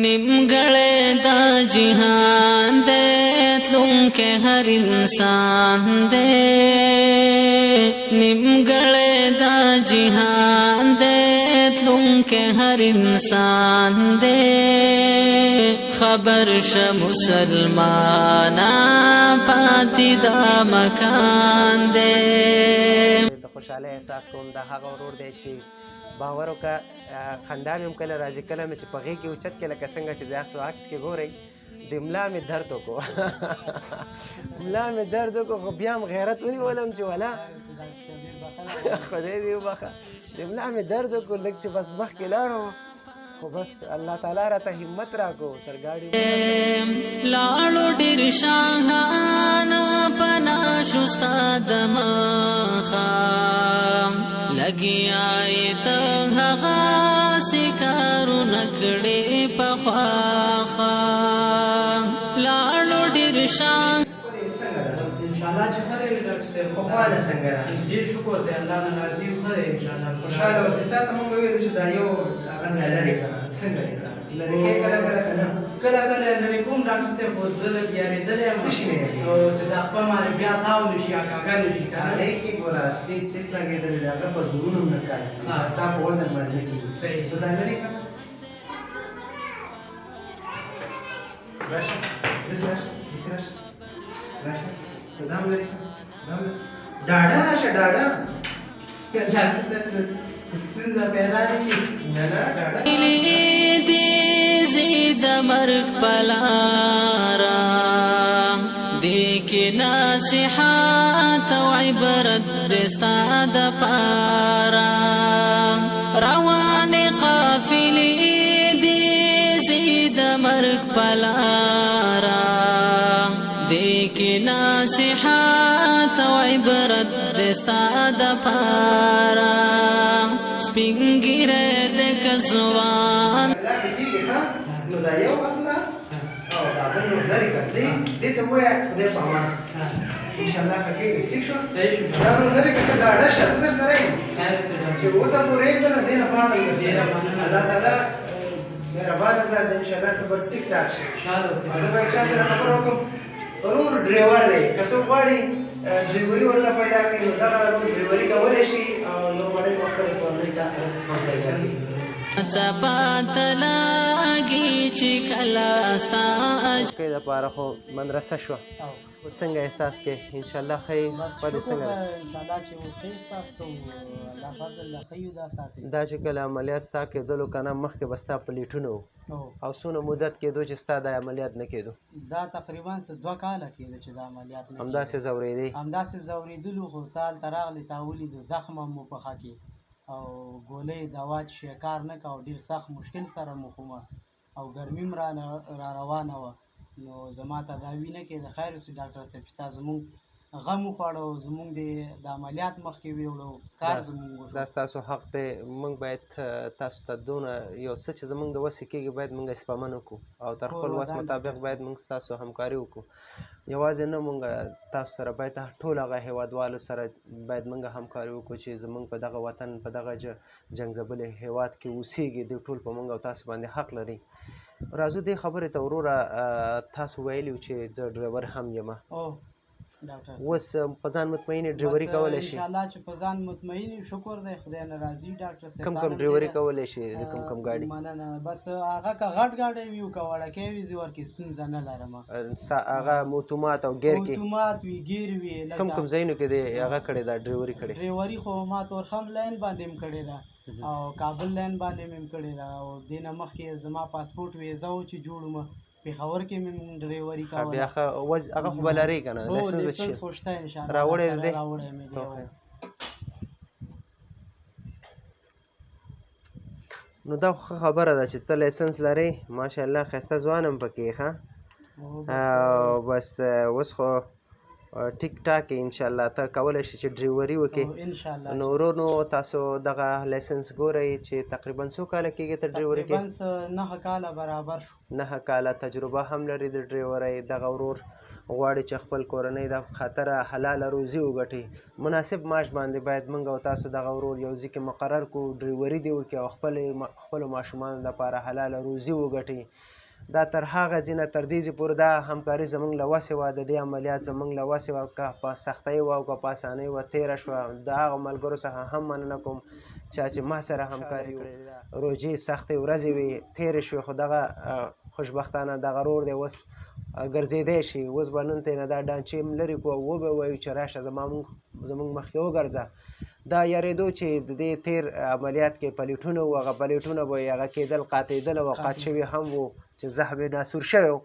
نیمګړی دا جهان دی، تلونکی هر انسان دی. نیمګړی دا جهان دی، تلونکی هر انسان دی. خبر شه مسلمانا، پاتې دا مکان دی. د خوشحالۍ احساس کوم. دا هغه ورور دی چې باور وکړه، خندا مې هم کله راځي، کله مې چې په غېږ کې اوچت کې، لکه څنګه چې تاسو عکس کې ګورئ، د ملا مې درد وکړو، ملا مې درد وکړو، خو بیا هم غیرت ونیولم چې ولا خدای دې وبخښه. د ملا مې درد وکړو لږ چې بس مخکې لاړم، خو بس الله تعالی راته همت راکړو تر ګاډي. لاړو ډېر شاهان، پنا شو ستا د مخه، لګیای ته هغه سکارونه کړې پخواخه. لاړو ډېر شان. بس ان شاء الله چې ښه دی ډاکټر صاحب. پخوا له څنګه ده؟ ډېر شکر دی، الله نه راضي یو، ښه دی ان شاء الله. خوشحاله اوسې. تا ته مونږ ویلو چې دا یو هغه نه لرې کړه، څنګه دې کړه؟ لرې کې کله کله که نه؟ کله کله لرې کوم ډاکټر صاحب، خو زه لږ یارېدلی یم. څه شي نه یارېږې؟ او چې دا خپه مانې بیا تاو نه شي یا کاږه نه شي که نه. هغې کې ګوره اصلي څټ لګېدلی دی، هغه په زورونو هم نه کار کېږي، ستا په وزن باندې نه کېږي. صحیح. ته دا لرې کړه، راشه داسې، راشه داسې، راشه راشه، ته دا هم لرې کړه، دا هم لرې. ډاډه راشه، ډاډه. ډاکټر صاحب، څه ستونزه پیدا نه کړي؟ نه نه، ډاډه. دې زید مرګ پلارا، دې کې نصيحت او عبرت دستا د پارا. روان قافلې دې زید مرګ پلارا، دې کې نصيحت او عبرت دستا د پارا. سپینګیره د کزوان. دا کېږي. ښه، نو دا یو اخله او دا بل نو لرې کړه. دې ته ووایه خدای په امان، انشاءالله ښه کېږي. ټیک شو؟ صحیح شو. دا نو لرې کړه، ته ډاډه شه. زه در سره یم. خیر اوسې ډاکټر. چې اوسه پورې یم که نه، دې نه بعد هم در سره ډېره یم. مننه. الله تعالی مهربانه ذات دی، انشاءالله ته به ټیک ټاک شې. خوشحاله اوسې. زه به چا سره خبره وکړم. ورور ډریور دی، که څوک غواړي ډریوري ورته پیدا کړي، نو دغه ورور ډریوري کولی شي او نو مړی به خپلې کورنۍ ته رزق هم پیدا کړي. څپات لاګي چې کله ستا کې دپاره خو مدرسه شوه، اوس څنګه احساس کې؟ انشاءالله ښه یې؟ بس. پاتې شکر څنګه ده؟ دی انشاءالله چې ښه احساس کوو، الله فضل له ښه یو دا ساتي. دا چې کله عملیات ستا کېدلو که نه، مخکې به ستا پلیټونه وو، او څونه مدت کېدو چې ستا دا عملیات نه کېدو؟ دا تقریبا څه 2 کاله کېده چې دا عملیات نه. همداسې ځورېدې؟ همداسې ځورېدلو، خو ته هلته راغلې، تا ولید زخم هم مو پښه کې او ګولۍ دوا چې شی کار نه کا، او ډېر سخت مشکل سره مو خومه او ګرمي هم را روانه وه، نو زما تداوي نه کېده. خیر اوسې ډاکټر صاحب چې تا زمونږ غم وخوړو، زمونږ د عملیات مخکې ویوړو، کار زمونږ وشو. دا ستاسو حق دی. موږ باید تاسو ته دونه یو څه چې زمونږ د وسې کېږي باید موږ سپمنه وکړو او تر خپل کور وس ودان مطابق ډاکټر. باید موږ ستاسو همکاري وکړو. یوازې نه موږ تاسو سره، باید ټول هغه هیوادوالو سره باید موږ همکاري وکړو چې زمونږ په دغه وطن، په دغه جنګ ځپلي هیواد کې اوسېږي. دوی ټول په موږ او تاسو باندې حق لري. راځو دې خبرې ته وروره، تاسو ویلي وو چې زه ډریور هم یم. او ډاکټر صاحب. اوس په ځان مطمئن یې، ډریوري بس کولی شي؟ انشاءالله چې په ځان مطمئن یو، شکر دی، خدای نه راضي ډاکټر صاحب. کم تا کم نن ډریوري ډېره کولی شي، د کوم کوم ګاډي؟ مننه. بس هغه که غټ ګاډی وي او که وړکی وي، زه ورکې ستونزه نه لرم. هغه اتومات او ګیر کې؟ اتومات وي، ګیر وي. کم کم ځایونو کې دی هغه کړې ده، ډریوري کړې؟ ډریوري خو ما تورخم لاین باندې هم کړې ده او کابل لاین باندې مې هم کړې ده، او دې نه مخکې زما پاسپورټ ویزه و چې جوړ وم، پېښور کې مې هم ډریوري ښه، بیا کوله. ښه هغه خو به لرې که نه؟ هو. لایسنس به لایسنس شي؟ خو شته انشاءالله. راوړی سره دی؟ راوړی مې دی. ته هو. نو دا خو ښه خبره ده چې ته لایسنس لرې، ماشاءالله ښایسته ځوان هم پکې ښه. هو، بس. او بس اوس خو ټیک ټاک ان شاء الله ته کولای شې چې ډریوري وکړې. ان شاء الله. نو ورونو تاسو دغه license ګورئ چې تقریبا څو کاله کېږي ته ډریوري کې؟ تقریبا 9 کاله برابر شو. 9 کاله تجربه هم لري د ډریورۍ. دغه ورور غواړي چې خپل کورنۍ د خاطره حلاله روزي وګټي. مناسب معاش باندې باید موږ او تاسو دغه ورور یو ځای کې مقرر کړو، ډریوري دې وکړي او خپلو ماشومانو لپاره حلاله روزي وګټي. دا تر هغه ځای نه تر دې ځای پورې دا همکاري زموږ له وسې وه، د دې عملیات زموږ له وسې وه، که په سختۍ وه او که په اسانۍ وه تېره شوه. د هغه ملګرو څخه هم مننه کوم چا چې ما سره همکاري وکړې. روژې سختې ورځې وې تېرې شوې، خو دغه خوشبختانه دغه ورور دی اوس ګرځېدی شي. اوس به نن ترېنه دا ډانچې هم لرې کړو او وبه وایو چې راشه زموږ مخکې وګرځه. دا یارېدو چې د دې تېر عملیات کې پلیټونه وو، هغه پلیټونه به یې هغه کېدل قاتېدل او قات شوي هم وو چې زهب یې ناسور شوی و.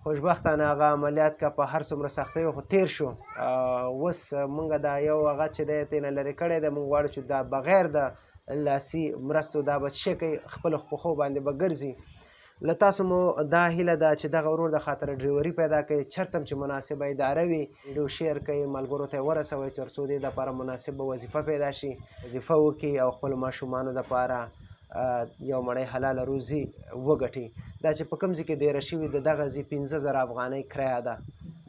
خوشبختانه هغه عملیات که په هر څومره سختۍ خو تېر شو. اوس موږ دا یو هغه چې دی ترېنه لرې کړی دی، موږ غواړو چې دا بغیر د لاسي مرستو دا به څه کوي، خپلو پښو باندې به ګرځي. له تاسو مو دا هیله ده چې دغه ورور د خاطره ډریوري پیدا کړئ، چېرته هم چې مناسبه اداره وي ویډیو share کړئ، ملګرو ته یې ورسوئ تر څو دې دپاره مناسبه وظیفه پیدا شي، وظیفه وکړي او خپلو ماشومانو دپاره یو مړی حلاله روزي وګټي. دا چې په کوم ځای کې دېره شوي د دغه ځای 5000 افغانۍ کرایه ده.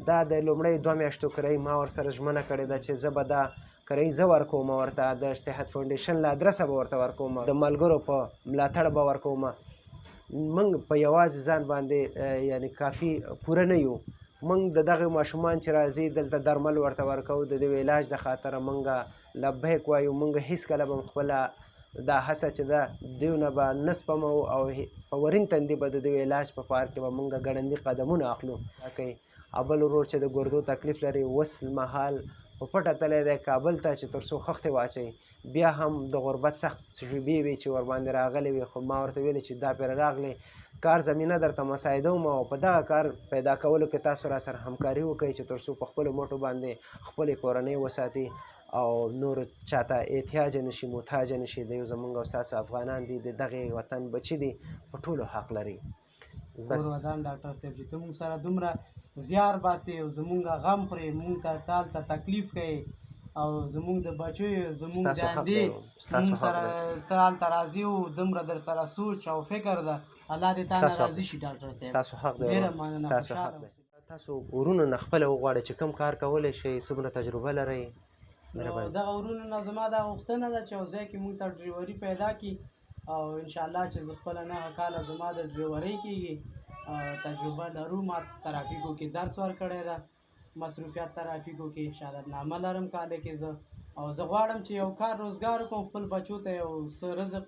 دا د لومړۍ 2 میاشتو کرایي ما ورسره ژمنه کړې ده چې زه به دا کرایي زه ورکوم ورته، د صحت فاونډیشن له ادرسه به ورته ورکوم، د ملګرو په ملاتړ به ورکوم. موږ په یوازې ځان باندې یعنی کافي پوره نه یو. موږ د دغه ماشومان چې راځي دلته درمل ورته ورکوو، د دې علاج د خاطره موږ لبیک وایو. موږ هېڅکله به هم خپله دا هڅه چې ده دیو نه به نه سپموو او په ورین تندي به د دوی علاج په پار کې به موږ ګړندي قدمونه اخلو. او بل ورور چې د ګردو تکلیف لري اوس مهال په پټه تللی دی کابل ته چې تر څو خښتې واچوي. بیا هم د غربت سخت شیبې وي چې ورباندې راغلې وي، خو ما ورته ویلي چې دا پرې راغلې کار زمینه درته مساعدوم او په دغه کار پیدا کولو کې تاسو را سره همکاري وکړئ چې تر څو په خپلو مټو باندې خپلې کورنۍ وساتي او نور چاته احتیاج نه شي، محتاج نه شي. دیو زمونږ او ستاسو افغانان دي، د دغې وطن بچي دي، په ټولو حق لري. بس کور ودان ډاکټر صاحب چې ته موږ سره دومره زیار باسې او زمونږ غم خورې، مونږ ته تالته تکلیف کوې او زمونږ د بچیو زمونږ د ستاسو حق اندې دی، ستاسو مونږ حق سره دی. ته هلته راضي و، دومره در سره سوچ او فکر ده. الله دې تا نه ستاسو حق راضي شي ډاکټر صاحب. ستاسو حق دی، ډېره مننه، ستاسو خوشحاله حق دی. اوسئ. تاسو ورونو نه خپله وغواړئ چې کوم کار کولی شئ، څومره تجربه لرئ. نو مهرباني. دغه ورونو نه زما دا غوښتنه ده چې یو ځای کې مونږ ته ډریوري پیدا کړي او انشاءالله چې زه خپله 9 کاله زما د ډریورۍ کېږي، تجربه لرو. ما ترافیکو کې درس ورکړی ده، مصروفیت ترافیکو کې شهادتنامه لرم کاله کې زه، او زه غواړم چې یو کار روزګار وکړم، خپل بچو ته یو څه رزق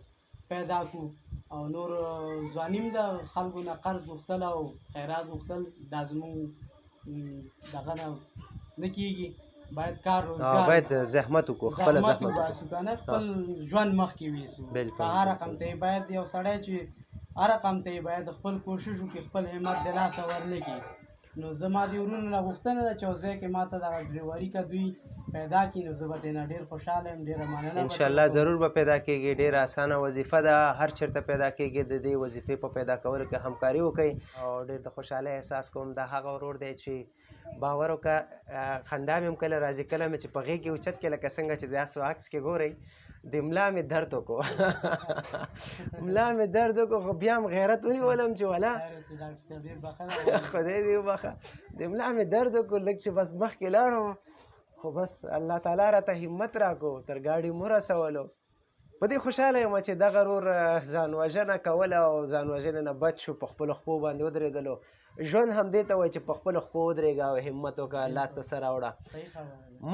پیدا کړو او نور ځواني م ده خلکو نه قرض غوښتل او خیرات غوښتل دا زموږ دغه نه کېږي. باید کار روزګار باید زحمت وکړو، خپله زحمت زحمت وکړو. وباسو که نه خپل ژوند مخکې ویسو. بالکل، که هر رقم بالکل. ته یې باید یو سړی چې هر رقم ته یې باید خپل کوشش وکړي، خپل همت د لاسه ورنه کړي. نو زما د ورونو نه غوښتنه ده چې یو ځای کې ما ته دغه ډریوري که دوی پیدا کړي نو زه به ترېنه ډېر خوشحاله یم. ډېره مننه به ان شاء الله ترې وکړم. ضرور به پیدا کېږي. ډېره اسانه وظیفه ده، هر چېرته پیدا کېږي. د دې وظیفې په پیدا کولو کې همکاري وکړئ او ډېر د خوشحالۍ احساس کوم. دا هغه ورور دی چې باور وکړه، خندا مې هم کله راځي، کله مې چې په غېږ کې اوچت کړې لکه څنګه چې داسې عکس کې ګورئ، د ملا مې درد وکړو. ملا مې درد وکړو، خو بیا هم غیرت ونیولم چې ولا خدای دې وبخښه، د ملا مې درد وکړو لږ چې بس مخکې لاړم، خو بس الله تعالی راته همت راکړو، تر ګاډي مو رسولو. په دې خوشحاله یم چې دغه ورور ځان وژنه کوله او ځان وژنې نه بچ شو، په خپلو خپو باندې ودرېدلو. ژوند هم دې ته وایي چې په خپلو خپو ودرېږه او همت وکړه، لاس ته څه راوړه.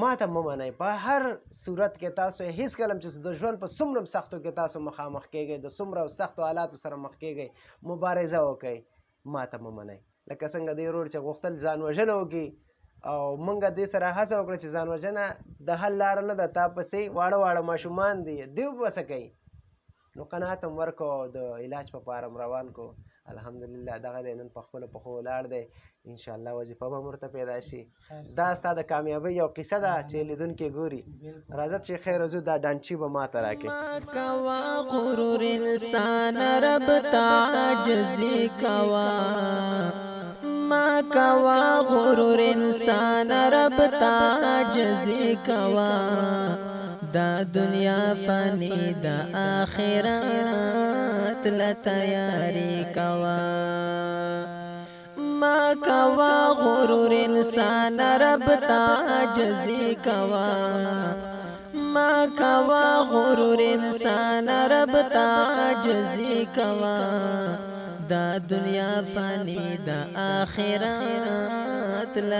ما ته مه منئ په هر صورت کې تاسو هېڅکله هم چې د ژوند په څومره سختو کې تاسو مخامخ کېږئ، د څومره سختو حالاتو سره مخ کېږئ، مبارزه وکړئ، ما ته مه منئ. لکه څنګه دې ورور چې غوښتل ځان وژنه وکړي او موږ دې سره هڅه وکړه چې ځان وژنه د حل لاره نه ده، تا پسې واړه واړه ماشومان دي، دیو به څه کوي؟ نو قناعت هم ورکړو او د علاج په پار هم روان کړو. الحمدلله دغه دی نن په خپلو پښو ولاړ دی، انشاءالله وظیفه به هم ورته پیدا شي. دا ستا د کامیابۍ یو قصه ده چې لیدونکي ګوري. راځه چې خیر وځو، دا ډانچي به ماته راکړې. ما کوه غرور انسان، رب ته عاجزي کوه. ما کوا غرور انسان، رب تا عاجزي کوا. دا دنیا فانی دا، آخرت لا تیاری کوا. ما کوا غرور انسان، رب تا عاجزي کوا. ما کوا غرور انسان، رب تا عاجزي کوا. دا دنیا فانی دا، آخرت.